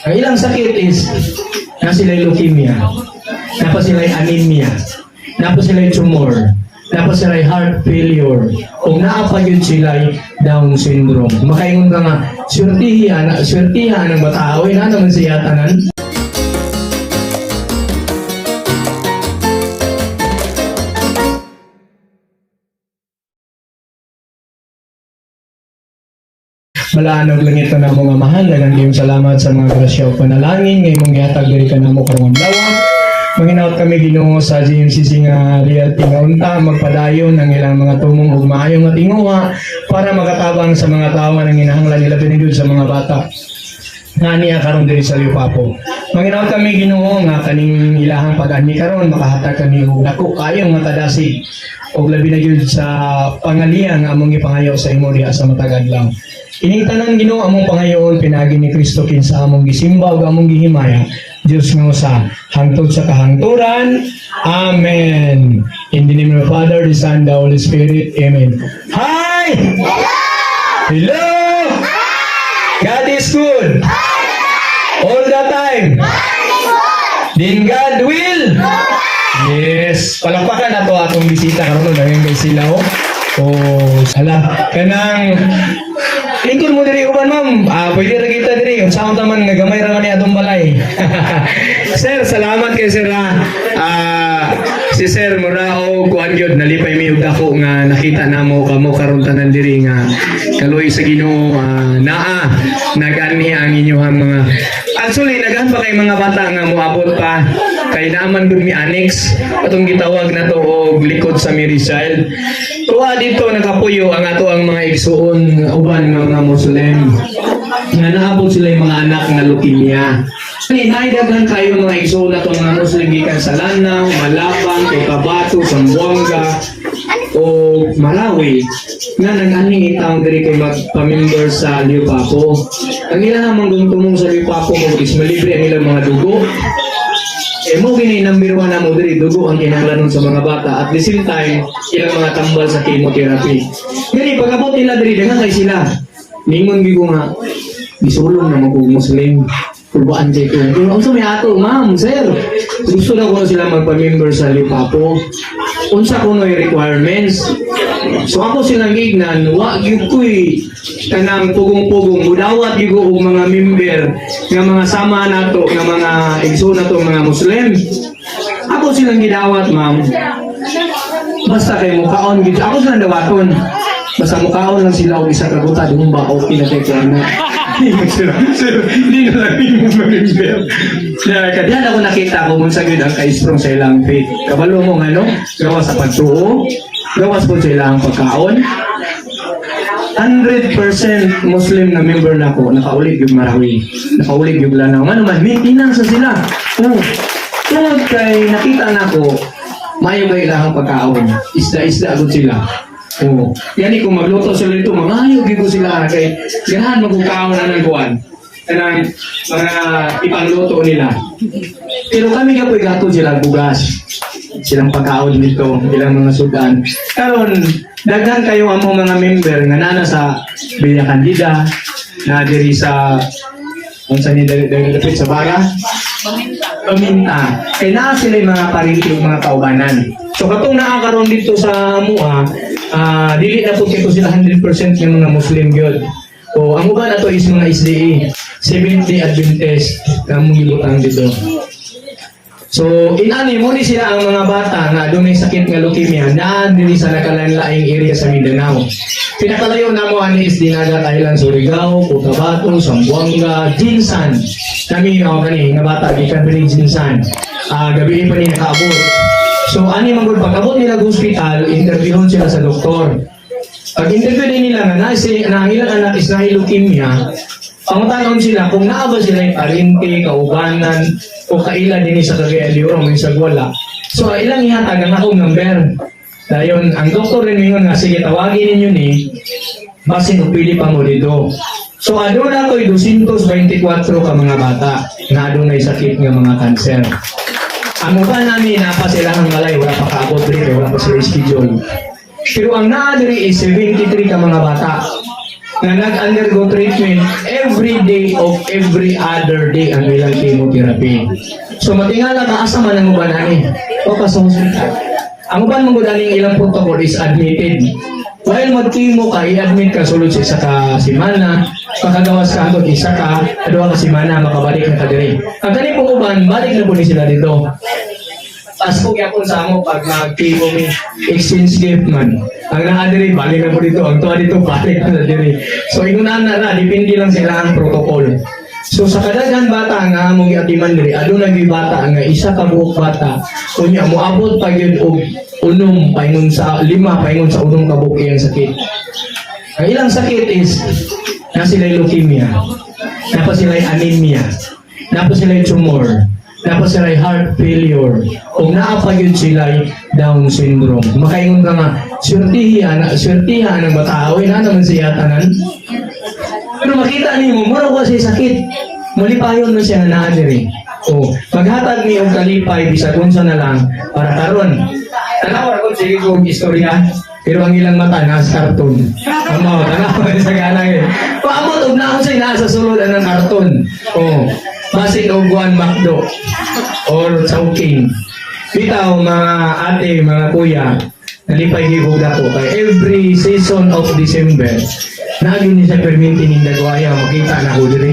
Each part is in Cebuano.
Ang ilang sakit is naa sila leukemia, naa pa sila anemia, naa pa sila tumor, naa pa sila heart failure, o naa pa gyud sila Down syndrome. Makaingon ka nga, swertiha na, swertiha ng bata, oy, naa naman siya tanan. Balaan og langit na namo nga mahal, daghang kayong salamat sa mga grasya ug panalangin nga imong gihatag diri kanamo karong adlaw. Manghinaot kami, Ginoo, sa GMCC nga realty nga unta magpadayon ang ilang mga tumong ug maayo nga tinguha para makatabang sa mga tawo nga nanginahanglan nila binigod sa mga bata nga niya karon diri sa Liupapo. Manghinaot kami, Ginoo, nga kaning ilahang pag-ani karon makahatag kami og dako kayo nga kadasig og labi na gyud sa pangaliya nga among gipangayo sa imo diha sa matag adlaw. Ining tanan, Ginoo, among pangayoon pinaagi ni Kristo kinsa among gisimba ug among gihimaya, Dios nga usa hangtod sa kahangturan. Amen. In the name of the Father, the Son, the Holy Spirit. Amen. Hi! Hello! God is good. All the time. Then God will. Yes. Palakpakan na to atong bisita karon, daghan kay sila oh. Oh, hala kanang lingkod mo diri uban, ma'am. Ah, pwede ra kita diri. Unsaon ta man nga gamay ra man ni atong balay. Sir, salamat kay sir ha. Ah, si sir mura og kuan gyud, nalipay mi og dako nga nakita namo kamo karon tanan diri nga kaluoy sa Ginoo, naa nag-anhi ang inyong mga. Actually, naghan pa kay mga bata nga moabot pa kay naaman gud mi annex atong gitawag na to og likod sa Mary Child. Tuwa dito nakapuyo ang ato ang mga igsuon uban nga mga Muslim nga naabot sila yung mga anak nga leukemia. Ani naay daghan kayo mga igsuon nato mga Muslim gikan sa Lanao, Malabang, Cotabato, Zamboanga o Marawi nga nag-ani taong diri kay magpa-member sa Liupapo. Ang ilang mang tumong sa Liupapo mo is malibre ang ilang mga dugo. Eh mo gini number one na mo diri, dugo ang kinahanglanon sa mga bata, at the same time ilang mga tambal sa chemotherapy. Gani pag-abot nila diri, daghan kay sila. Ningon gyud ko nga gisulong na mo kog Muslim. Kulbaan jay ko. Pero unsa may ato, ma'am, sir? Gusto na ko sila magpa-member sa Lipapo. Unsa kuno yung requirements? So ako silang gignan, wa gyud ko'y kanang pugong-pugong, mudawat gyud ko og mga member nga mga sama nato nga mga igsoon nato mga Muslim. Ako silang gidawat, ma'am. Basta kay mukaon gyud ako silang dawaton. Basta mukaon lang sila og isa ka gota ba, okay na kay kuan na. Sir, sir, hindi na lang yung member. Kaya kadiyan ako nakita kung unsa gyud ang ka-strong sa ilang faith. Kabalo mo nga no, gawas sa pagtuo, gawas po sa ilang pagkaon. 100% Muslim na member na ako, nakaulig yung Marawi, nakaulig yung Lanao. Nga naman, maintenance na sila. Oh. Tungod kay nakita na ko, maayo kay ilahang pagkaon. Isda-isda agad sila. Oo. Yani kung magluto sila dito, mangayo gyud ko sila kay ganahan magkukaon na ng kuan. Kanang mga ipangluto nila. Pero kami kapoy gatod sila bugas. Silang pagkaon dito, ilang mga sudan. Karon daghan kayo among mga member nga nana sa Villa Candida, na diri sa unsa ni diri diri dapit sa Baga? Paminta. Kay naa sila yung mga parinti ug mga kaubanan. So katong naa karon dito sa Mua, dili na po kito sila 100% ng mga Muslim gyud. O ang uban ato is mga SDA, Seventh-day Adventist na among gibutang dito. So, inani mo ni sila ang mga bata nga dunay sakit nga leukemia na dinhi sa nakalain-laing area sa Mindanao. Pinakalayo na mo ani is Dinagat Island, Surigao, Cotabato, Zamboanga, GenSan. Kami oh, kani nga bata gikan diri GenSan. Ah, gabi pa ni nakaabot. So ani man gud pag-abot nila sa hospital, interviewon sila sa doktor. Pag interview din nila nga na, si, na ang ilang anak is na leukemia, pangutanon sila kung naa ba sila yung parente, kaubanan, o kaila din sa Cagayan de Oro, may wala. So ilang ihatag ang akong number. Dayon, ang doktor rin mingon nga, sige, tawagin ninyo ni, basin kung pili pa mo dito. So aduna ko'y 224 ka mga bata na adunay sakit nga mga kanser. Ang uban namin napa sila ang balay, wala pa kaabot diri, kay wala pa sila schedule. Pero ang naa diri is 73 ka mga bata. nga nag-undergo treatment every day of every other day ang ilang chemotherapy. So matingala ka, asa man ang uban ani? O ka sa hospital. Ang uban mo aning ilang protocol is admitted. While mag-chemo ka, i-admit ka sulod sa isa ka semana, makagawas ka hangtod isa ka, 2 ka semana, makabalik na ka diri. Ang kani pong uban, balik na po ni sila dito. Pasko gyapon sa amo pag mag-chemo mi, exchange gift man. Ang naa diri, balik na po dito. Ang tuwa dito, balik na diri. So ingon na na, depende lang sila ang protocol. So sa kadaghan bata nga among giatiman diri, aduna gyud bata nga isa ka buok bata unya moabot pa gyud og 6 paingon sa 5 paingon sa 6 ka buok iyang sakit. Ang ilang sakit is na sila leukemia, napa sila anemia, napa sila tumor, napa sila heart failure, ug naa pa gyud sila Down syndrome. Makaingon ka nga, swertihi ana, swertiha ang bata, oy, na naman siya tanan. Pero makita nimo, mura ko siya sakit. Mulipayon mo siya na naa diri. O, maghatag ni og kalipay bisag unsa na lang para karon. Tanaw ra ko sige ko og istorya, pero ang ilang mata nasa karton. Amo, tanaw sa gana eh. Paamot og naon sa naa sa sulod ang karton. O, basin og Juan McDo or Chowking. Bitaw, mga ate, mga kuya, nalipay gyud ko kay every season of December, naa gyud ni sa perminti ning Dagwaya, makita na ko diri.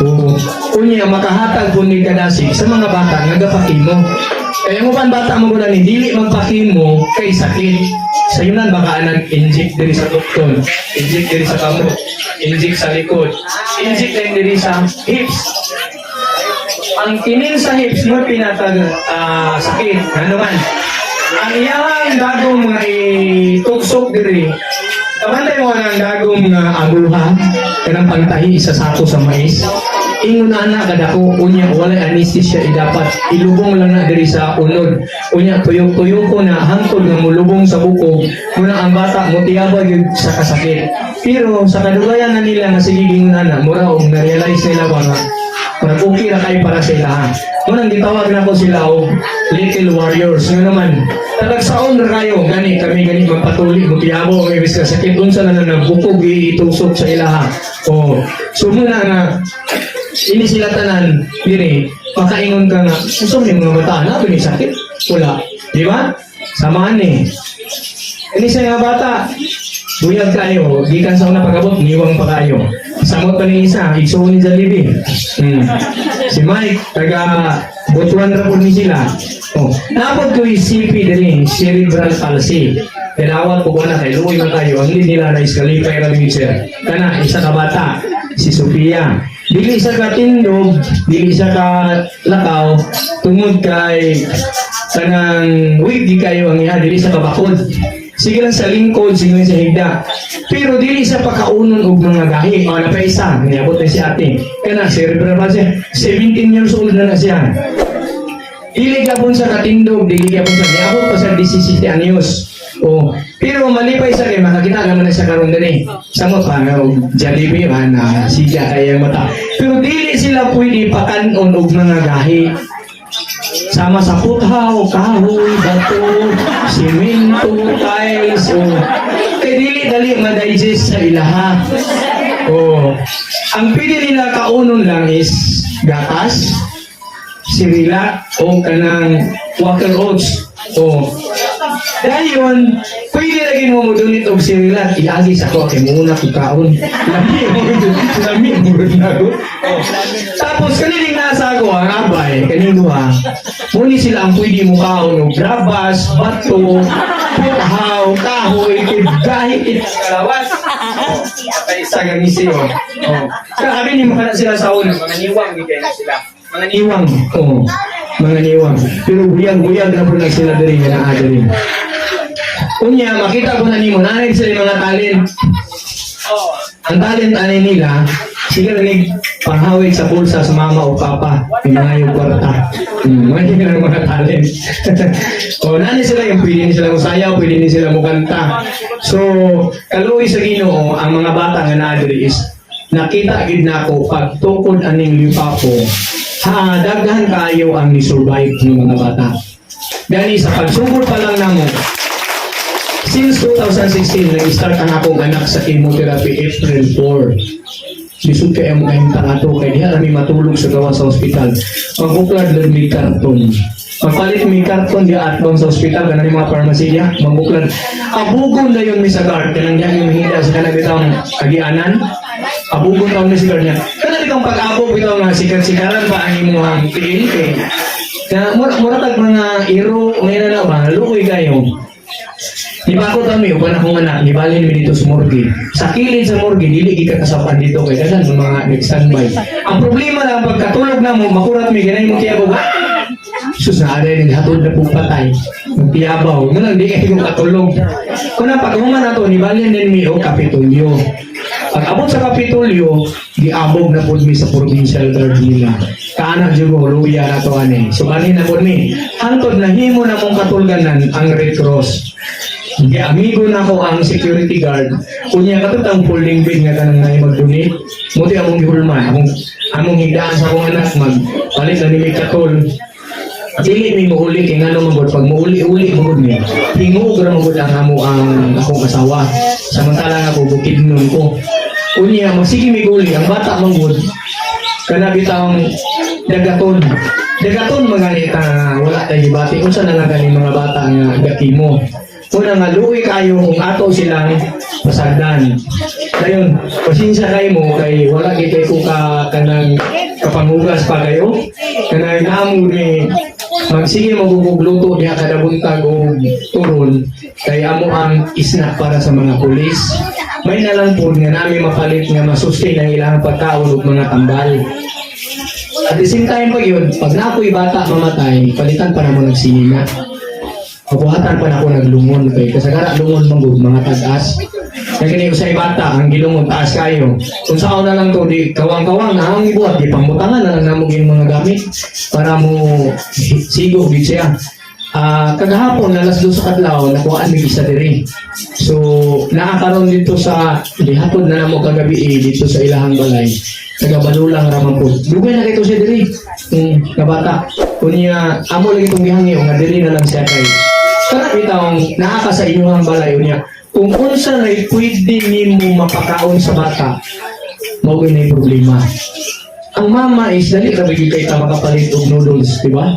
Oo. Unya makahatag po ni kadasig sa mga bata nga gapa-chemo. Kaya mo pan bata mo ni dili magpa-chemo kay sakit. Sa yunan baka nag-inject diri sa tukton, inject diri sa kamot, inject sa likod, inject din diri sa hips. Ang kinin sa hips mo pinatag sakit. Ano man? Ang iyang dagom nga itugsok diri. Kabantay mo ang dagom nga aguha kanang pangtahi sa sako sa mais. Ingon na ana kadako, unya walay anesthesia, idapat ilubong lang na diri sa unod. Unya tuyok-tuyok ko na hangtod nga mulubong sa bukog, muna ang bata motiyabag gyud sa kasakit. Pero sa kadugayan na nila nga sige gingon ana, mura og na-realize nila ba nga parang okay ra kay para sa ilaha. Munang gitawag na ko sila og little warriors. Nga naman, talagsaon ra kayo, gani kami gani magpatuli, mutiyabo ang ibis ka sakit, unsa na lang bukog itusok sa ilaha. Oh, so muna nga ini sila tanan diri makaingon ka nga unsa man yung mga bata na ni sakit, wala, di ba? Samahan ni ini sa mga bata, buyag kayo gikan sa una pag-abot, niwang pa kayo. Samot pa ni isa, igsuon ni Jollibee. Si Mike, taga Butuan ra po ni sila. Oh, napod ko yung CP diri, cerebral palsy. Tinawag ko na kay luoy man kayo. Ang nila na is kalipay ra gyud, sir. Kana isa ka bata, si Sophia. Dili sa ka tindog, dili sa ka lakaw tungod kay kanang weak di kayo ang iya, dili sa kabakod. Sige lang sa lingkod, sige lang sa higda. Pero dili sa pakaunon og mga gahi. O, napa isa, niabot na si ate. Kana, cerebral palsy. 17 years old na na siya. Dili gapon sa katindog, dili gapon sa niabot pa sa 17 anyos. Oh, pero malipay sa kay makakita naman na siya karon dinhi. Samot pa nga og Jollibee man na siga kay ang mata. Pero dili sila pwede pakanon og mga gahi. Sama sa puthaw, kahoy, bato, simento, tiles, o kay dili dali ma-digest sa ilaha. Oh. Ang pwede nila kaunon lang is gatas, Cerelac o kanang Quaker Oats. O dayon, pwede lagi mo mo donate og Cerelac, iagi sa ko kay muna ko kaon. Lami mo, lami mo na ko. Oh. Tapos kaniling nasa ako ang abay, kaning duha. Muni sila ang pwede mo kaon og grabas, bato, puthaw, kahoy, kahit it kalawas. Oh, patay isa gangisi oh. Oh. Kaya ni mo kana sila sa una, mga niwang gid kayo sila. Mga niwang, oo. Mga niwang. Pero buyag-buyag na po na sila diri nga naa diri. Unya, makita ko na nimo, naa sila yung mga talent. Ang talent ani nila, sila na panghawig sa bulsa sa mama o papa, yung mga yung kwarta. Mga yun ang mga talent. O, nani sila yung pwede ni sila musayaw, pwede ni sila mukanta. So, kaluoy sa Ginoo, ang mga bata nga naa diri is nakita gid nako pagtukod aning Lipapo, ha, daghan kayo ang ni-survive ng mga bata. Dali sa pagsugod pa lang namo, Since 2016, nag-start ang akong anak sa chemotherapy April 4. Lisod kay ang mga ato kay diha kami matulog sa gawas sa ospital. Magbuklad lang may karton. Magpalit may karton diha atbang sa ospital kanang mga pharmacy diha, magbuklad. Abugon na yun mi sa guard kanang diha yung mahida sa kanang bitawng agianan. Abugon taon mi sa guard niya. Kanang bitawng pag-abog bitaw nga sikat-sikaran pa ang imong tiil kay na mura mura tag mga iro ngayon na ba, luoy kayo. Di ba ako kami, uban akong anak, nibalhin mi dito sa morgue. Sa kilid sa morgue, dili gid ka kasapan dito kay daghan ng mga nag-standby. Ang problema lang, pagkatulog na mo, makurat mi, ganay mo tiyabog. Ah! Sus, na aday, naghatod na pong patay. Magtiyabaw. Nga lang, di kayo katulog. Kung na, pag human na to, nibalhin din mi, o Kapitolyo. Pag abot sa Kapitolyo, giabog na pud mi sa provincial guard nila. Kaana jud ko, luya na to ani. So, balhin na pud mi. Hantod na himo na mong katulganan ang Red Cross. Giamigo na ko ang security guard. Unya katong ang folding bed nga kanang nay mag-donate. Muti among gihulman, among higdaan sa akong anak mag palit na ni may katol. Dili mi muuli kay ngano man gud pag muuli-uli man gud mi. Hingog ra man gud ang amo ang akong asawa. Samantala nga ako bukid nun ko. Unya magsige mi guli ang bata man gud kana bitawng dagaton. Dagaton magani ta nga wala tay gibati unsa na lang gani mga bata nga gakimo. Una nga luoy kayo kung ato silang pasagdan. Dayon, pasensya kayo mo kay wala gid kay ko ka kanang kapangugas pa kayo. Kanang naamo ni magsige magugugluto diha kada buntag og turon kay amo ang isna para sa mga pulis. May na lang po nga nami mapalit nga masustain ang ilang pagkaon ug mga tambal. At the same time pag yun, pag na ako'y bata mamatay, palitan pa namo nagsinina. Pabuhatan pa nako naglungon kay kasagara lungon man gud mga tag-as. Kay kini usay bata ang gilungon taas kayo. Kung saan na lang to di kawang-kawang na ang ibuhat di pangbutangan na lang namo yung mga gamit para mo sigo gid siya. Ah, kagahapon alas 2 sa kadlaw nakuhaan mi isa diri. So naa karon dito sa gihatod na namo kagabi eh, dito sa ilahang balay. Taga Balulang ra man po. Dugay na kito siya diri. Kabata. Unya amo lagi itong gihangyo nga diri na lang siya kay kana bitawng naa ka sa inyong balay unya kung unsa na pwede nimo mapakaon sa bata, mao gyud na problema. Ang mama is dali ra gyud kay ta makapalit og noodles, di ba?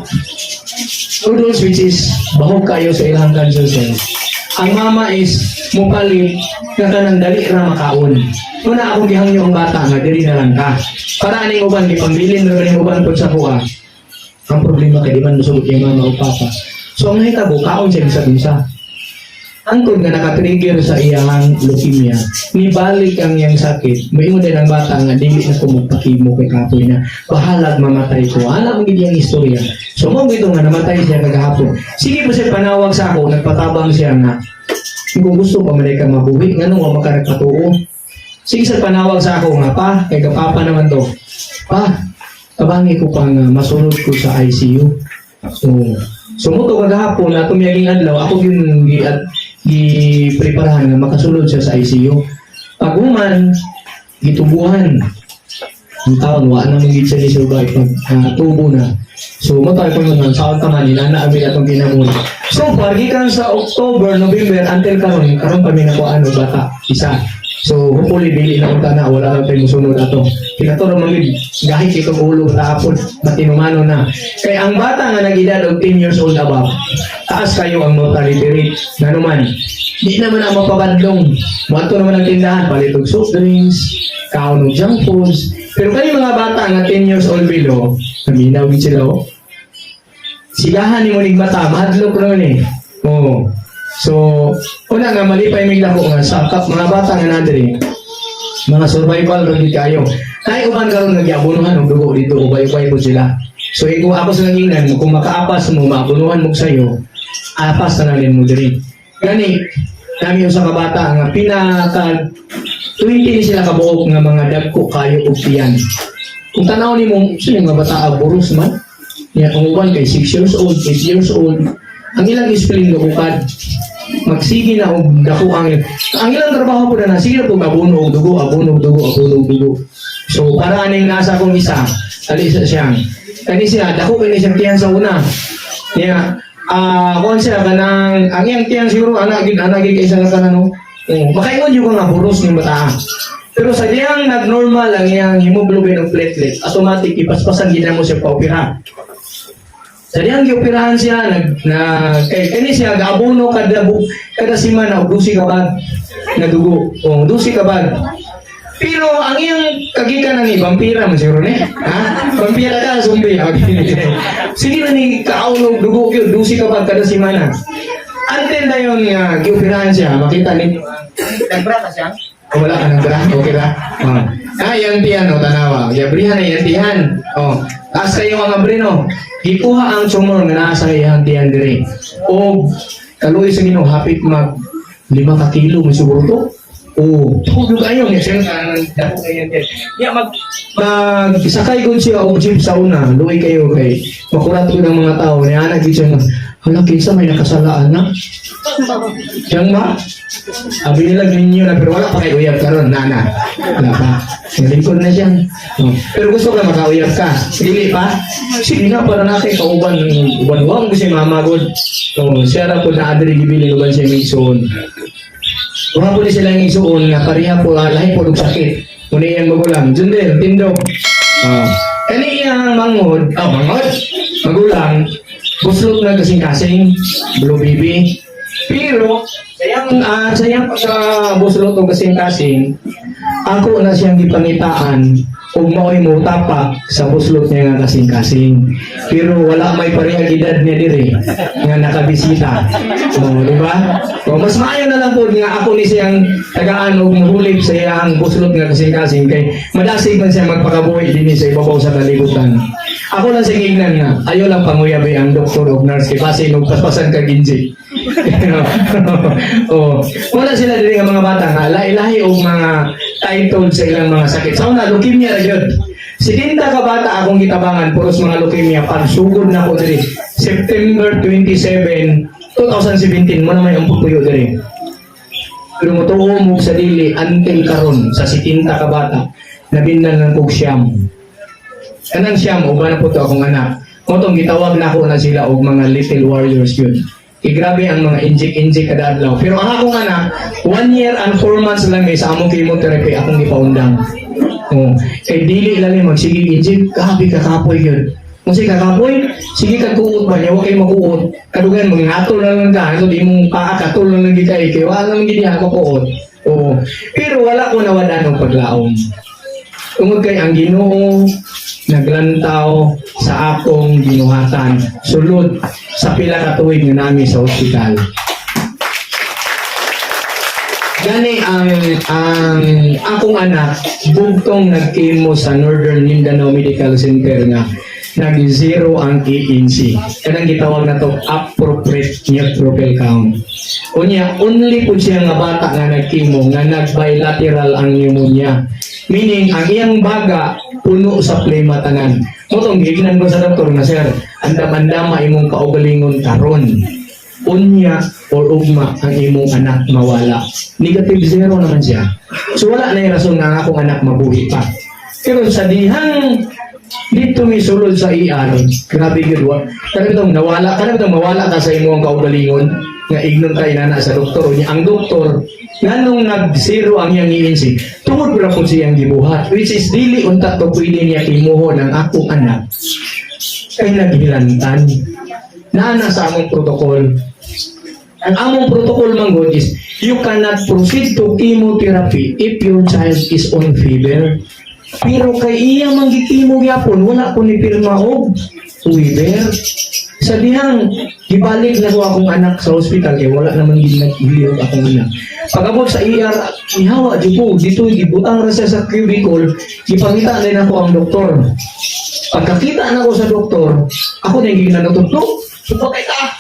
Noodles which is bahog kayo sa ilang cancer cells. Ang mama is mupalit nga kanang dali ra makaon. Una akong gihangyo ang bata nga diri na lang ka. Para aning uban gipambilin ra ning uban pud sa kuha. Ang problema kay di man musugot yung mama o papa. So ang nahitabo, kaon siya bisa-bisa. Hangtod nga nakatrigger sa iyang leukemia, nibalik ang iyang sakit, moingon din ang bata nga dili na ko magpa-chemo kay kapoy na, bahalag mamatay ko. Alam mo gid iyang istorya. So mao gito nga namatay siya kagahapon. Sige po siya panawag sa ako, nagpatabang siya nga kung gusto pa man ka mabuhi, ngano wa maka nagpatuo. Sige sa panawag sa ako nga pa, kay kapapa naman to. Pa, tabangi ko pa nga masulod ko sa ICU. So, sumuto kagahapon na tumiyaging adlaw, ako yun gi at gi-preparahan nga makasulod siya sa ICU. Pag human, gitubuhan. Ang taon, wa na mong siya ni survive pag tubo na. So, mo tayo kung naman, sa taman, inana abi atong kinamuna. So far, gikan sa October, November, until karon, karon kami na ano, bata, isa. So, hopefully, dili na unta na, wala na tayo musunod ato. Pinaturo man gid, gahit itong ulo tapon, matinumano na. Kaya ang bata nga nag-edad og 10 years old above, taas kayo ang mortality rate. Nga naman, di naman ang mapabadlong. Muadto naman ang tindahan, palit og soft drinks, kaon og junk foods. Pero kani mga bata nga 10 years old below, naminaw gid sila oh. Sigahan ni mo nig mata, mahadlok naman eh. Oo. So, una nga malipay mig dako nga sa kap mga bata nga nadiri. Mga survival ra gid kayo. Kay uban karon nagyabunuhan og dugo dito, ubay-ubay po sila. So kung ako sa nangingnan, kung makaapas mo, maabunuhan mo sayo, apas na lang mo diri. Gani, nami usa ka bata nga pinaka 20 ni sila kabuok nga mga dagko kayo og tiyan. Kung tanaw nimo, sino nga bata ah, buros man? Niya ang uban kay 6 years old, 8 years old. Ang ilang spleen gabukad. Magsige na og dako ang ilang trabaho po na sige na po abono og dugo, abono og dugo, abono og dugo. So para aning nasa akong isa, ali sa siyang. Kani siya dako kini siyang tiyan sa una. Niya Kuan siya kanang ang iyang tiyan siguro ana gid, ana gid kay sa kanan, no. Oh, makaingon gyud ko nga buros ning bata. Pero sa diyang nag-normal ang iyang hemoglobin ug platelet, automatic ipaspasan gid mo siya paopera. Sa diyang gioperahan siya, nag na kay kani siya gaabono kada semana og 12 ka bag na dugo. Oh, 12 ka bag. Pero ang iyang kagikan ni vampira man siguro ni. Ha? Vampira ka, zombie. Okay. Sige na ni kaon og dugo gyud 12 ka bag kada semana. Until dayon nga gioperahan siya, makita ninyo ang nagbra ka siya. O, wala ka ng bra? Okay ra? Oh. Ah, yang tiyan, oh, tanawa. Giabrihan na yang tiyan. Oh. Taas kayo ang abri, no? Gikuha ang tumor nga naa sa iyang tiyan diri. O kaluoy sa Ginoo, hapit mag 5 ka kilo mo siguro to. Oh, tugod kayo nga siya dako kayo tiyan. Ya mag sakay gud siya og jeep sa una, luoy kayo kay makurat gud ang mga tao niya ana gid siya nga, "Hala, kinsa may nakasalaan na?" Siyang ma, abi nila ninyo na, pero wala pa kay uyab karon, nana. Wala pa. Lingkod na siya. Oh. Pero gusto ka makauyab ka. Dili pa. Sige na, para na kay kauban uban wa mo si mama god. Oh, siya ra pud na adri gibilin uban siya igsoon. Wa po ni sila yung igsoon nga pareha po, lahi po og sakit. Muna iyang magulang, Jundel, Tindog. Oh. Kani iyang mangod, oh, mangod, magulang, buslot na kasing-kasing, blue baby. Pero, sayang pagka buslot o kasing-kasing, ako na siyang gipangitaan ug mao'y mutapa sa buslot niya nga kasing-kasing. Pero wala may parehag edad niya diri nga nakabisita. Oh, di ba? O, mas maayo na lang po nga ako ni siyang tagaan og muhulip sa iyang buslot nga kasing-kasing kay madasig man siya magpakabuhi dinhi sa ibabaw sa kalibutan. Ako lang sa ingnan nga, ayo lang panguyabi ang doktor o nurse kay basin og paspasan kag inject. Oh, wala sila diri nga mga bata nga lahi-lahi og mga title sa ilang mga sakit. Sa una, leukemia ra gyud. 70 ka bata akong gitabangan, puros mga leukemia. Pagsugod na ko diri September 27, 2017 mo na may ang puyo diri. Pero motuo mo sa dili, until karon sa 70 ka bata, nabindan lang kog siyam. Kanang siyam, uban na po to akong anak. Mo tong gitawag na ako na sila og mga little warriors yun. Kay grabe ang mga inject-inject kada adlaw. Pero ang akong anak, 1 year and 4 months lang eh, sa among chemotherapy akong gipaundang. Oh, kay dili lali magsige inject, grabe kakapoy yun. Kung sige kakapoy, sige kag kuot ba niya, wa kay makuot. Kadugan mangatol na lang ka, so di mong paa katol na lang gid kay kay wala lang gid diha makuot. Oo. Pero wala ko nawadan og paglaom. Tungod kay ang Ginoo naglantaw sa akong ginuhatan sulod sa pila ka tuig nga nami sa ospital. Gani ang akong anak bugtong nag-chemo sa Northern Mindanao Medical Center nga nag-zero ang ANC. Kanang gitawag na to appropriate neutrophil count. Unya, only po siya nga bata nga nag-chemo nga nag-bilateral ang pneumonia. Meaning, ang iyang baga puno sa plema tanan. Mo tong gignan ko sa doktor nga, "Sir, andam-andama imong kaugalingon karon. Unya or ugma ang imong anak mawala." Negative zero naman siya. So wala na yung rason nga ang akong anak mabuhi pa. Pero sa dihang dito mi sulod sa ER, grabe gyud wa. Kana bitong nawala, kana bitong mawala ka sa imong kaugalingon nga ignon ka inana sa doktor. Unya ang doktor nganong nag-zero ang iyang ANC, tungod ra pud siyang gibuhat, which is dili unta to pwede niya kimuhon ang akong anak kay naghilantan. Naa na sa among protocol. Ang among protocol man gud is you cannot proceed to chemotherapy if your child is on fever. Pero kay iya man gi-chemo gyapon, wala ko ni pirma og waiver. Sa dihang gibalik na ko akong anak sa ospital kay wala naman gid naghiliyog akong anak. Pag-abot sa ER, ihawa jud ko dito, gibutang ra siya sa cubicle, gipangita din ako ang doktor. Pagkakita na ko sa doktor, ako na yung giginan doktor, "Dok, supakay ka."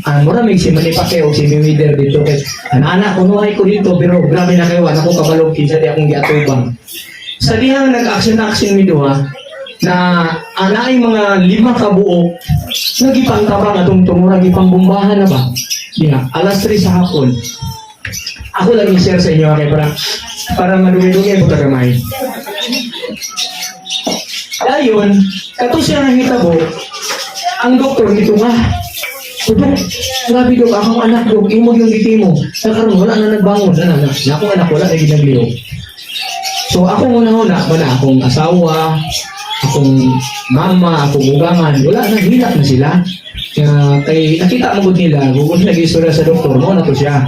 Ah, mura may si Manny Pacquiao, si Mayweather dito kay anak kunuhay ko dito, pero grabe na kayo, anak ko kabalog kinsa di akong giatubang. Sa dihang nag-action-action mi duha na anaay mga lima ka buok nagipangtabang atong tumura, gipangbombahan na ba diha alas 3 sa hapon. Ako lang i-share sa inyo kay para madugay-dugay ko gamay. Dayon kato siya nahitabo, ang doktor nito nga So, Dok, grabe, Dok, akong anak, Dok, imo yung gitimo. Sa karon wala na nagbangon, na, na, na, akong anak, wala na ginagliw. So, ako muna-una, wala akong asawa, akong mama, akong ugangan, wala na, hilak na sila. Kaya, kay, nakita mo gud nila, kung nag-istorya sa doktor, mo na to siya.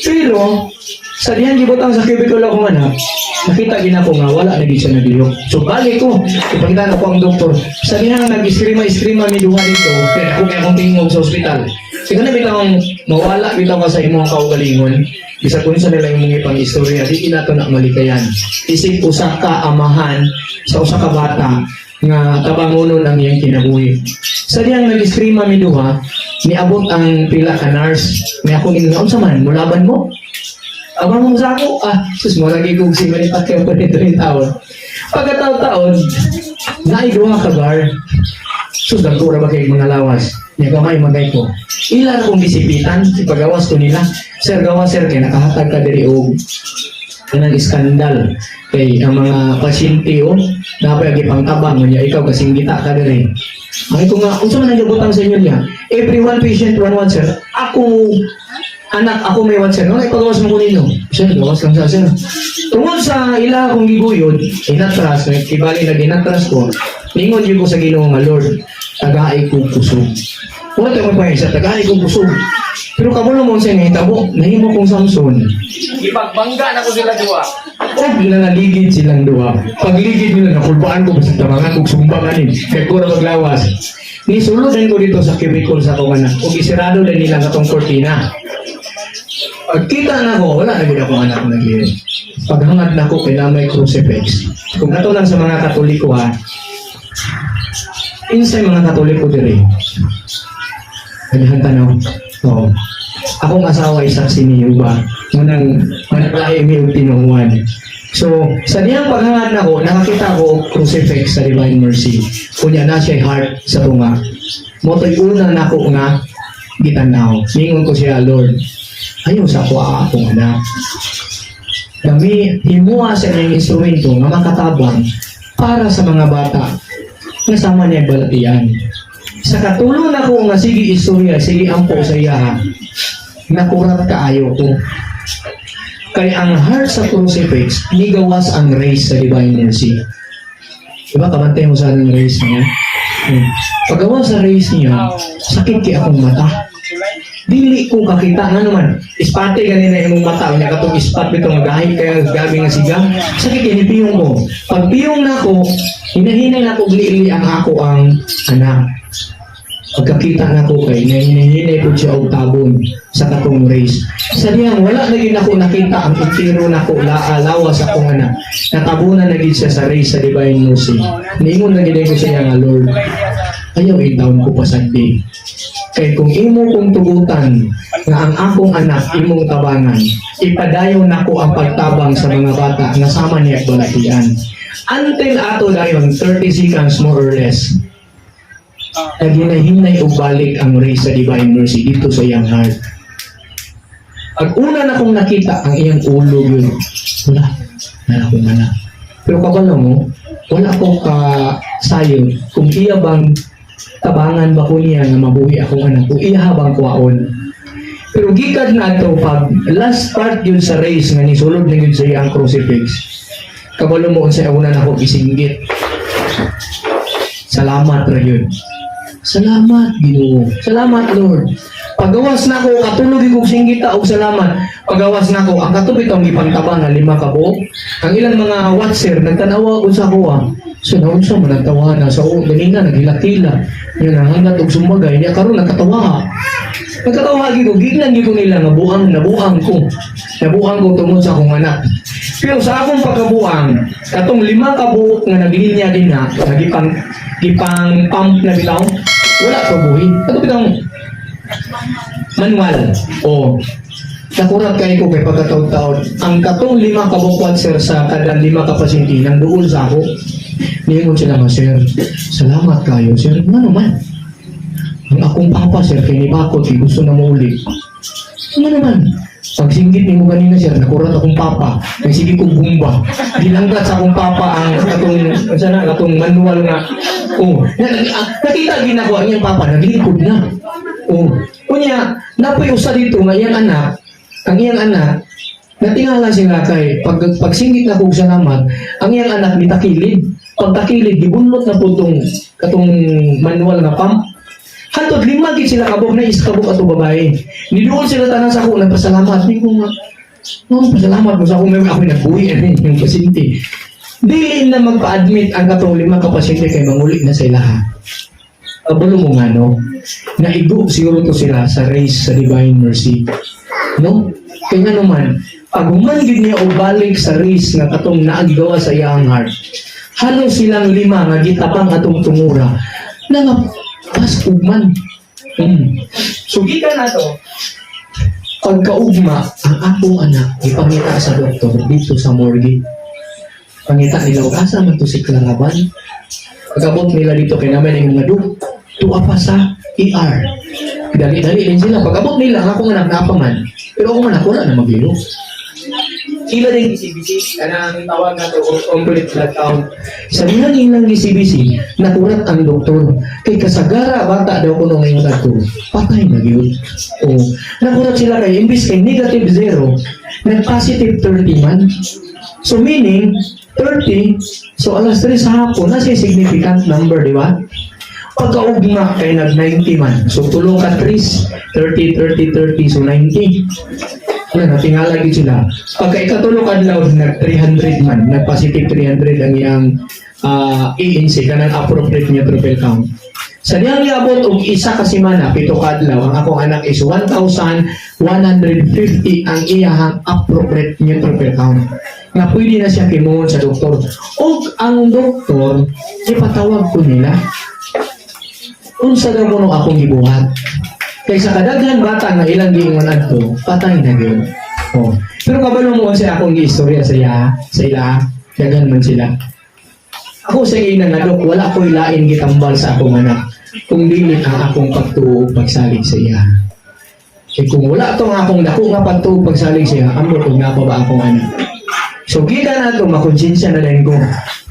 Pero, sa diyang gibutang sa cubicle akong anak, nakita gina ko nga wala na gid siya naglihok. So balik ko, ipakita na ko ang doktor. Sa diyang nag-iskrima-iskrima mi duha dito, kaya ako kaya akong tingog sa ospital. Sige na bitawng mawala bitaw ka sa imong kaugalingon, bisag unsa nila imong ipang-istorya, di kinato na malikayan. Isip usa ka amahan sa usa ka bata nga tabangonon ang iyang kinabuhi. Sa diyang nag-iskrima mi duha, niabot ang pila ka nurse. May ako nga unsa man, mulaban mo? Abang mo sa ako, ah, sus mo lagi kong si Manny Pacquiao pa nito yung taon. Pagkataon-taon, naay duha ka bar. Sus, dagko ra ba kay mga lawas? Niya kamay magay ko. Ila ra kong gisipitan, ipagawas ko nila. "Sir, gawas, sir, kay nakahatag ka diri og kanang iskandal kay ang mga pasyente, oh, napay gipangtabang, unya ikaw kasinggita ka diri." Ang ito nga, unsa man ang gibutang sa inyo niya? "Every one patient, one one, sir. Ako anak, ako may one, sir. Ano ipagawas mo ko ninyo? Sir, gawas lang sa sir." Tungod sa ila akong giguyod, inatras, kibali na inatras ko, ningon yun ko sa Ginoo nga, "Lord, tagaay kong kusog." Wala tayo magpahisa, tagaay kong kusog. Pero kabulo mo sa nahitabo, nahimo kong Samson. Ipagbangga na ko sila duha. Og nangaligid silang duha. Pagligid nila, nakulbaan ko, basta tabangan kong sumba kanin. Kaya ko na maglawas. Nisulod din ko dito sa cubicle sa akong anak. Ug isirado din nila katong kortina. Pagkita na ko, wala na gid akong anak naglihok. Paghangad na ko kay na may crucifix. Kung ato lang sa mga Katoliko ha, insay mga Katoliko diri. Daghan tanaw. Oo. Akong asawa ay saksi ni Yuba. Munang managlahi mi og tinuhuan. So, sa diyang paghangad na ko, nakakita ko og crucifix sa Divine Mercy. Kunya na siya heart sa tunga. Motoy una nako nga gitanaw. Ningon ko siya, "Lord, ayaw sa ko akong anak. Kami himuha sa inyong instrumento nga makatabang para sa mga bata nga sama niya balatian." Sa katulong nako nga sige istorya, sige ampo sa iya, nakurat kaayo ko. Kay ang heart sa crucifix, nigawas ang rays sa Divine Mercy. Diba, kabantay mo sa anong rays niya? Paggawas sa rays niya, sakit kay akong mata. Dili ko kakita nga naman. Ispate ganina imong mata, unya katong ispat bitaw nga gahi kaya gabi nga siga. Sakit kay ni piyong ko. Pag piyong nako, hinahinay nako lili ang ako ang anak. Pagkakita nako kay nahinay ko siya og tabon sa katong rays. Sa diyang wala na gid nako nakita ang entiro nako laa lawas akong anak. Natabunan na gid siya sa rays sa Divine Mercy. Niingon na gid ko siya nga, "Lord, ayaw intawon ko pasagdi. Kay kung imo kong tugutan nga ang akong anak imong tabangan, ipadayon nako ang pagtabang sa mga bata nga sama niya balatian." Until ato dayon 30 seconds more or less, naghinay-hinay og balik ang rays sa Divine Mercy dito sa iyang heart. Pag una na kong nakita ang iyang ulo yun, wala, na akong anak. Pero kabalo mo, wala ko ka sayo kung iya bang tabangan ba ko niya nga mabuhi akong anak o iya bang kuwaon. Pero gikan na ato pag last part yun sa rays nga nisulod na yun sa iyang crucifix. Kabalo mo unsay una nako gisinggit? "Salamat ra yun. Salamat, Ginoo. Salamat, Lord." Pagawas na ko, katulog kong singgita og salamat. Pagawas na ko, ang katubit ang gipangtabang nga lima ka buok. Ang ilang mga watcher nagtanawa ko sa kuha. So naunsa man nagtawa na sa o ganina naghilak-hila. Yun ang hanggat og sumagay niya karon nagkatawa. Nagkatawa gid ko, gignan gid ko nila nga buang nabuang ko. Nabuang ko tungod sa akong anak. Pero sa akong pagkabuang, katong lima ka buok nga naglinya din na, nagipang gipang pump na bitaw, wala pa buhi. Kato bitang manual. O, nakurat kay ko kay pagkataon-taon. Ang katong lima ka buok, sir, sa kada lima ka pasyente nang duol sa ako. Niingon sila nga, "Sir, salamat kayo, sir." "Nga naman?" "Ang akong papa, sir, kay ni Bakot, kay gusto na mauli." "Nga naman?" "Pagsinggit ni mo ganina, sir, nakurat akong papa. Kay sige kong bumba. Gilanggat sa akong papa ang katong, sana, katong manual nga." Oh, na, nakita gina ko ang iyang papa, naglingkod na. Oh. Unya, napoy usa dito nga iyang anak, ang iyang anak, natingala sila kay pag pagsingit na kog salamat, ang iyang anak nitakilid. Pagtakilid, gibunlot na po tong katong manual nga pump. Hantod lima gid sila kabuk na isa kabuk ato babae. Niduol sila tanan sa ako, nagpasalamat. Ni ko nga, no, pasalamat mo sa ako, may ako nagbuhi ani yung pasyente. Dili na magpa-admit ang katong lima ka pasyente kay manguli na sa ilaha. Kabalo mo nga, no? Naigo siguro to sila sa race sa Divine Mercy. No? Kaya nga naman, pag human gid niya og balik sa race nga katong naaggawa sa iyang heart, halos silang lima nga gitapang atong tungura, na nga paskog man. So gikan na to, pagkaugma, ang akong anak, ipangita sa doktor dito sa morgue. Pangita nila, "Og asa man to si Claraban?" Pag-abot nila dito kay namin yung mga duk, tuwa pa sa ER. Dali-dali din sila. Pag-abot nila, ang akong anak napa man. Pero akong anak, wala na maghilo. Sila din CBC, kanang tawag na to, complete blood count. Sa dihang ilang CBC, nakurat ang doktor. Kay kasagara, bata daw kuno ngayon adto. Patay na gyud. O, nakurat sila kay imbis kay negative 0, nag-positive 30 man. So meaning, 30, so alas 3 sa hapon, nasa significant number, di ba? Pagkaugma kay nag 90 man. So tulong ka 3, 30, 30, 30, so 90. Wala na, tingala gid sila. Pagka ikatulo ka adlaw, nag 300 man, nag positive 300 ang iyang ANC, kanang appropriate neutrophil count. Sa diyang niabot og isa ka semana, 7 ka adlaw, ang akong anak is 1,150 ang iyahang appropriate neutrophil count. Nga pwede na siya kimuon sa doktor. Og ang doktor, ipatawag ko nila. Unsa daw kuno akong gibuhat? Kay sa kadaghan bata nga ilang giingon adto, patay na gyud. Oh. Pero kabalo mo sa akong giistorya sa iya, sa ila, daghan man sila. Ako sa ina nga dok, wala ko'y lain gitambal sa akong anak kung dili ang akong pagtuo ug pagsalig sa iya. Kay kung wala tong akong dako nga pagtuo ug pagsalig sa iya, ambot og naa pa ba akong anak. So gikan nato, makonsensya na din ko.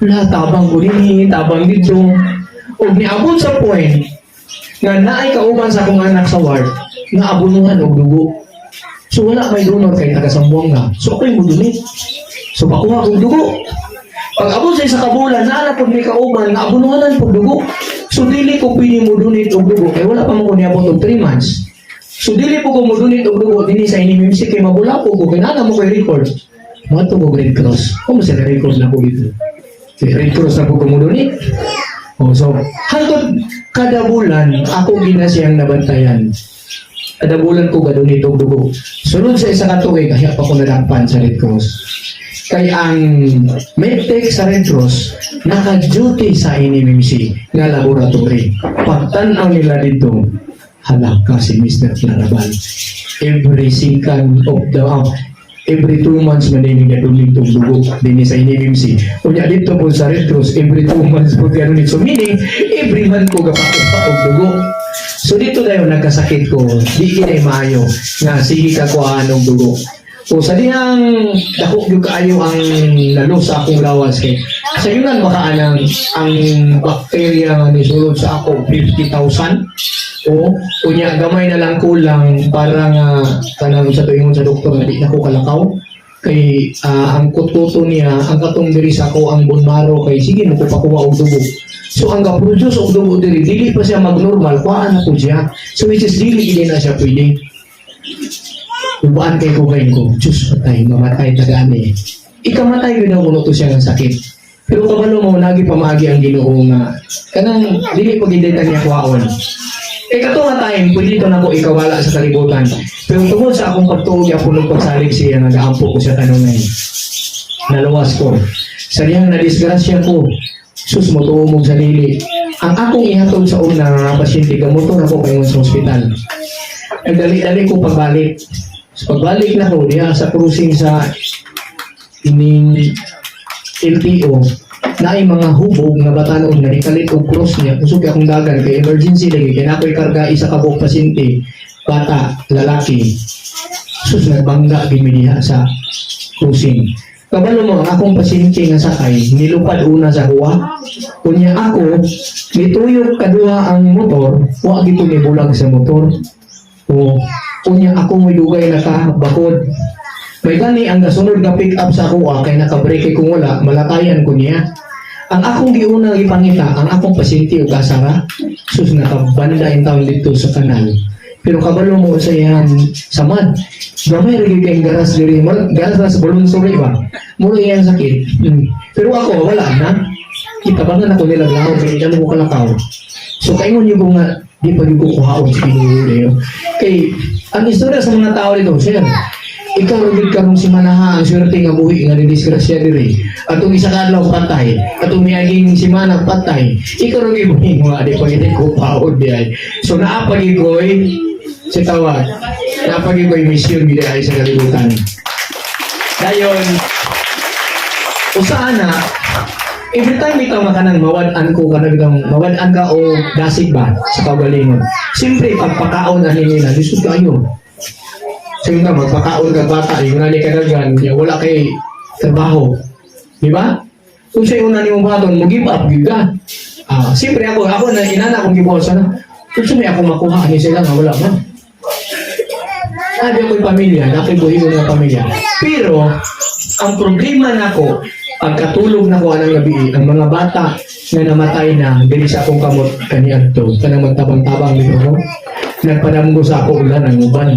Wala, tabang ko dinhi, tabang dito. Ug niabot sa point nga naay kauban sa akong anak sa ward nga abunuhan og dugo. So wala may donor kay taga Zamboanga. So ako'y mo donate. So pakuha og dugo. Pag abot sa isa ka bulan, naa na pud may kauban nga abunuhanan pud dugo. So dili ko pwede mo donate og dugo kay wala pa mo ko niabot og 3 months. So dili po ko mo donate og dugo dinhi sa NMMC kay mabula po ko kay naa mo koy record. Moadto ko Red Cross. Kung sila record na ko dito. Kay Red Cross na po ko mo donate. Oh, so hangtod kada bulan ako gina siyang nabantayan. Kada bulan ko gadonate og dugo. Sunod sa isa ka tuig, kaya pa ko nadakpan sa Red Cross. Kay ang medtech sa Red Cross naka-duty sa NMMC nga laboratory. Pagtan-aw nila dito, halaka si Mr. Clarabal. Every second of the every 2 months man din gadonate og dugo dinhi sa NMMC. Unya dito po sa Red Cross, every 2 months po gadonate. So meaning, every month ko gapakuha og dugo. So dito dayon nagkasakit ko, di kinay maayo nga sige ka kuhaan og dugo. So sa dihang dako gyud kaayo ang lalo sa akong lawas kay sa yunan baka anang ang bakterya nga nisulod sa ako 50,000 o unya gamay na lang kulang para nga kanang sa tuingon sa doktor nga di na ko kalakaw kay ang kututo niya ang katong diri sa ako ang bone marrow kay sige mo ko pakuha og dugo. So ang ga-produce og dugo diri dili pa siya mag-normal, kuhaan na po siya. So which is dili gid na siya pwede. Ubaan kay ko kay ko, Diyos, patay, mamatay tagani. Ikamatay yun ang kuno to siya ng sakit. Pero kabalo mo, lagi pamaagi ang Ginoo nga kanang dili ko gid niya kuhaon. Eh kato nga time, pwede to nako ikawala sa kalibutan. Pero tungod sa akong pagtuo gyapon ug pagsalig siya, nagaampo ko siya kanunay. Naluwas ko. Sa diyang nadisgrasya ko, sus, mo tuo mong sarili. Ang akong ihatod sa una nga pasyente, gamotor ako paingon sa ospital. Nagdali-dali ko pagbalik. So pagbalik na ko, diha sa crossing sa ining LTO, na ay mga hubog nga batanon nga nikalit og cross niya. Kusog akong dagan kay emergency lagi kay na ako'y karga isa ka buok pasyente, bata lalaki. Sus, nagbangga gid mi diha sa crossing. Kabalo mo, ang akong pasyente nga sakay, nilupad una sa kuha. Unya ako, nituyok kaduha ang motor, wa gito nibulag sa motor. O, unya ako may dugay nakabakod. May gani ang gasunod nga pick up sa kuha kay nakabrake, kung wala, malakayan ko niya. Ang akong giuna gipangita, ang akong pasyente ug asara, sus, nakabanda in town dito sa kanal. Pero kabalo mo sa iyang samad. Gamay ra gyud kay garas diri, garas na sa balon suri ba. Muro iyang sakit. Pero ako wala na. Itabangan ako nila lahaw kay di mo kalakaw. So kaingon yung nga di pa gyud ko kuhaon sa Ginoo dayo. Kay ang istorya sa mga tao dito, sir, ikaw ra gyud karong simanaha ang swerte nga buhi nga didisgrasya diri. Atong isa ka adlaw patay, atong miaging simana patay. Ikaw ra gyud buhi nga di pa gyud ko paod di ay. So naa pa gyud ko'y si tawag. Naa pa gyud ko'y misyon gyud ay sa kalibutan. Dayon usa na, every time ikaw makanang mawad-an ko kanang bitang mawad-an ka o dasig ba sa kaugalingon. Siyempre pagpakaon ani nila lisod kayo. Sige nga, magpakaon ka bata, yung nani kadagan, ya, wala kay trabaho. Di ba? Kung sa'yo una ni mong baton, mo give up, gyud ka. Ah, siyempre ako na inana akong gibuhat sana. Kung may ako makuha ani sila nga wala man. Sabi ako'y pamilya, nako'y buhi ko ng pamilya. Pero, ang problema nako, pagkatulog na ko anang gabi, ang mga bata na namatay na, dili sa akong kamot kaniadto, kanang magtabang-tabang dito ko, nagpadamgo sa ako ulan ang uban.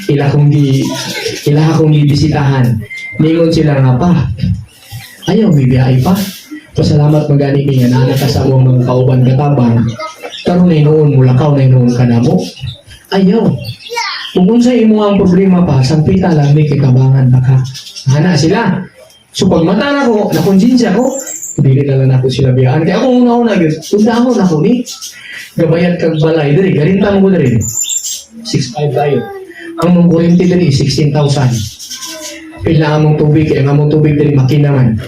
Ila akong gibisitahan. Ningon sila nga pa, ayaw, may biyay pa. Pasalamat magani mi nga naa ka sa among mga kauban katabang. Karon na hinuon, mulakaw na hinuon ka namo. Ayaw. Kung unsa imo ang problema pa, sampita lang ni kay tabangan pa ka. Hana sila. So pag mata na ko, nakonsensya ko, dili na lang ako sila biyaan. Kaya ako una-una, gyud, undahon ako ni. Gabayad kag balay diri, garinta mo ko diri. 6.5 tayo. Ang mong kuryente diri 16,000. Pila ang mong tubig, kay ang among tubig diri makina man.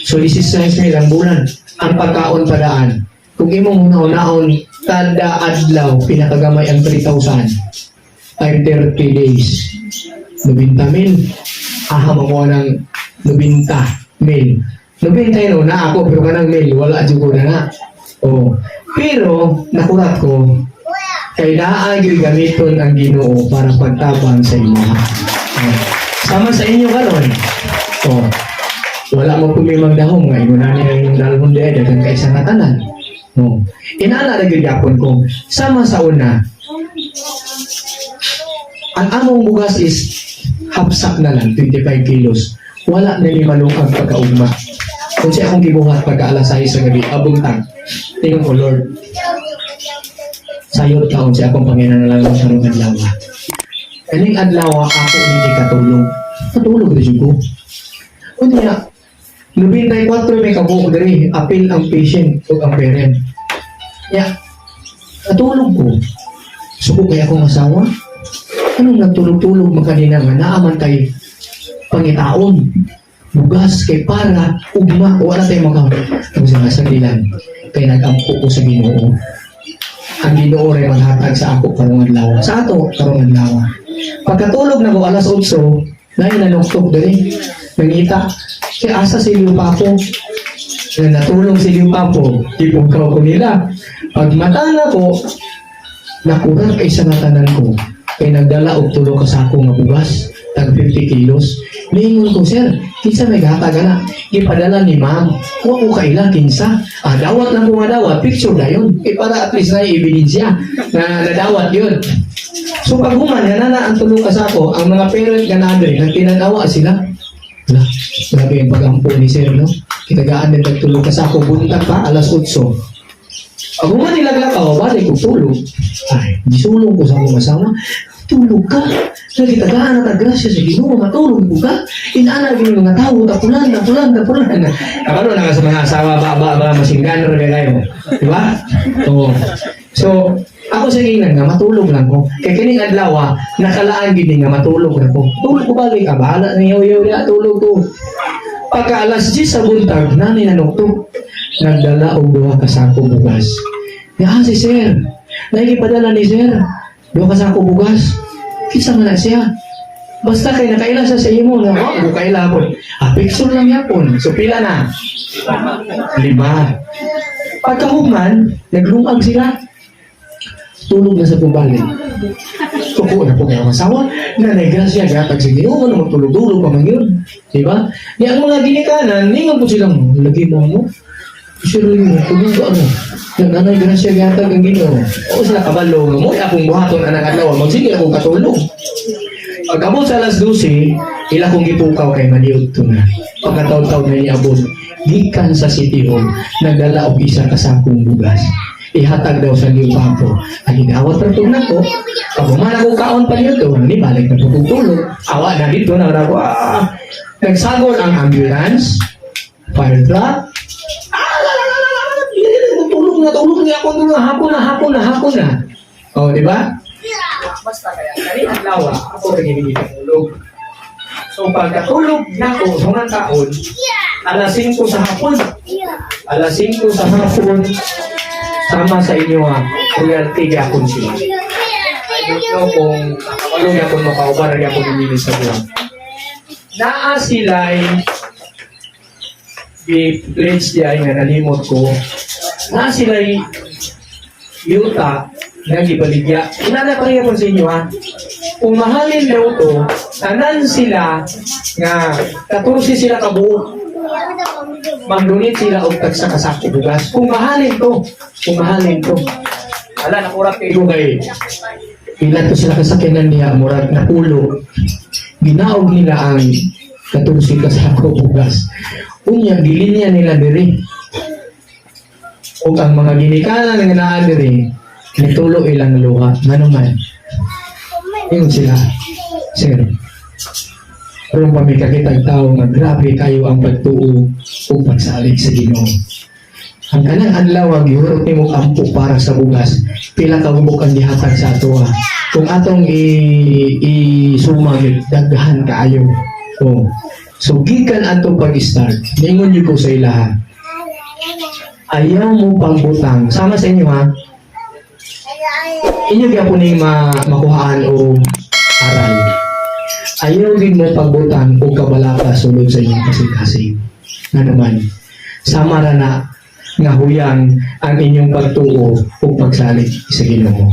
So 16 mil ang bulan. Ang pagkaon padaan. Kung imong una-unaon kada adlaw pinakagamay ang 3,000 times 30 days. 90 mil. Aha, makuha ng 90 mil. 90 yun, na ako, pero kanang mil, wala jud ko na na. Oh. Pero, nakurat ko, kay naa gyud gamiton ang Ginoo para pagtabang sa imo. Oh. Sama sa inyo karon. Oh. Wala mo pumimang dahom nga ingon ani ang inyong dalhon diay daghan kay sa tanan. Oh. Inana ra gyud gyapon ko sama sa una. Ang among bugas is half sack na lang, 25 kilos. Wala na ni malungkag pagkaugma. Kung siya akong gibuhat pagka alas 6 sa gabi, abuntag. Tingnan ko, Lord, sayod kaon siya akong panginahanglan karong adlaw. Kaning adlaw ako hindi katulog. Katulog na ko. Unya, 94 may kabuok diri, apil ang patient ug ang parent. Ya, natulog ko. Suko kaya akong asawa? Anong nagtulog-tulog man kanina nga naaman kay pangitaon? Bugas kay para ugma wala tayo makaon. Ang sinasagilan kay nagampo ko sa Ginoo. Ang Ginoo ray maghatag sa ako karong adlaw. Sa ato karong adlaw. Pagkatulog na ko alas 8, nay nanuktok diri. Nangita. Kay asa si Liu Papo? Na natulong si Liu Papo, gipugkaw ko nila. Pag mata na ko, nakurat kay sa natanan ko. Kay nagdala og tulo ka sako nga bugas, tag 50 kilos. Niingon ko, "Sir, kinsa may gahatag ana?" Gipadala ni ma'am. Wa ko kaila kinsa. Ah, dawat lang ko nga dawat, picture dayon. Kay para at least na ebidensya na nadawat yun. So pag human, nga na ang tulo ka sako, ang mga parent nga naa diri, nagtinanawa sila. Wala, grabe yung pag-ampo ni sir, no? Kitagaan din tag tulo ka sako, buntag pa, alas 8. Pag human nila lakaw, balik ko tulog. Ay, gisulong ko sa akong asawa, "Tulog ka. Nagitagaan na ta grasya sa Ginoo, matulog ko ka. Inana gyud mga tao, tapulan, tapulan, tapulan." Kabalo na ka sa mga asawa ba ba ba masinggan ra kayo. Di ba? Oo. So, ako sa ingnan nga matulog lang ko. Kay kining adlaw, nakalaan gid ni nga matulog na ko. Tulog ko balik, ah, bahala na yaw yaw ya, tulog ko. Pagka alas 10 sa buntag, nani nanuktok. Nagdala og duha ka sako bugas. Ya si sir. Nagipadala ni sir. Duha ka sako bugas. Kinsa man na siya? Basta kay nakaila siya sa imo na, oh, kaila po. Ah, picture lang yapon. So pila na? Lima. Pagkahuman, naglungag sila. Tulog na sa pubali. Tuko na po kayo ang asawa. Nanay grasya, gatag sa Ginoo, ano magtulog-tulog pa man yun. Di ba? Di ang mga ginikanan, ningon po silang, lagi mo mo. Sure mo, tulog ka ano. Nanay grasya, gatag ang Ginoo. O sila kabalo, nga mo, akong buhaton anang adlaw, magsige akong katulog. Pag-abot sa alas 12, ila kong gipukaw kay maniud to na. Pagkataon-taon na niabot, gikan sa City Hall, nagdala og isa ka sakong bugas. Ihatag daw sa New Papo. Ang gidawat ra tug nako. Pag ako kaon pa niyo to, ni balik na po kong tulog. Awa na dito na ako. Ah, nagsagol ang ambulance, fire truck. Ah, la, la, la, la, la, tulog na, tulog na ako, tulog na, hapon na, hapon na, hapon na. Oh, di ba? Basta kaya, kani adlaw, ako rin hindi tulog. So pagkatulog nako sa unang taon, alas 5 sa hapon, alas 5 sa hapon, sama sa inyo ha, royalty gyapon sila. I don't know kung nakawalo gyapon mo kauban ra gyapon ninyo sa buwan. Naa sila'y i-pledge diay nga nalimot ko. Naa sila'y yuta nga gibaligya. Inana pa rin sa inyo ha. Kung mahalin daw to, tanan sila nga 14 sila kabuok. Mag-donate sila og tagsa ka sako bugas. Kung mahalin to, kung mahalin to. Ala, nakurap kayo kay pila to sila kasakyanan niya, murag napulo. Ginaog nila ang 14 ka sako bugas. Unya, gilinya nila diri. Ug ang mga ginikanan nga naa diri, nitulo ilang luha. Ngano man? Ingon sila, "Sir, aron pa may kakitag tao nga grabe kayo ang pagtuo ug pagsalig sa Ginoo. Ang kanang adlaw ang gihurot nimo ampo para sa bugas, pila ka gubok ang gihatag sa atoa. Kung atong i isuma gyud, daghan kaayo." Oh. So gikan ato pag-start, ningon gyud ko sa ilaha. Ayaw mo pagbutang sama sa inyo ha. Inyo gyapon ning makuhaan o aral. Ayaw din mo pagbutang o kabalaka sulod sa inyong kasing-kasing. Nga naman, sama ra na nga huyang ang inyong pagtuo o pagsalig sa Ginoo.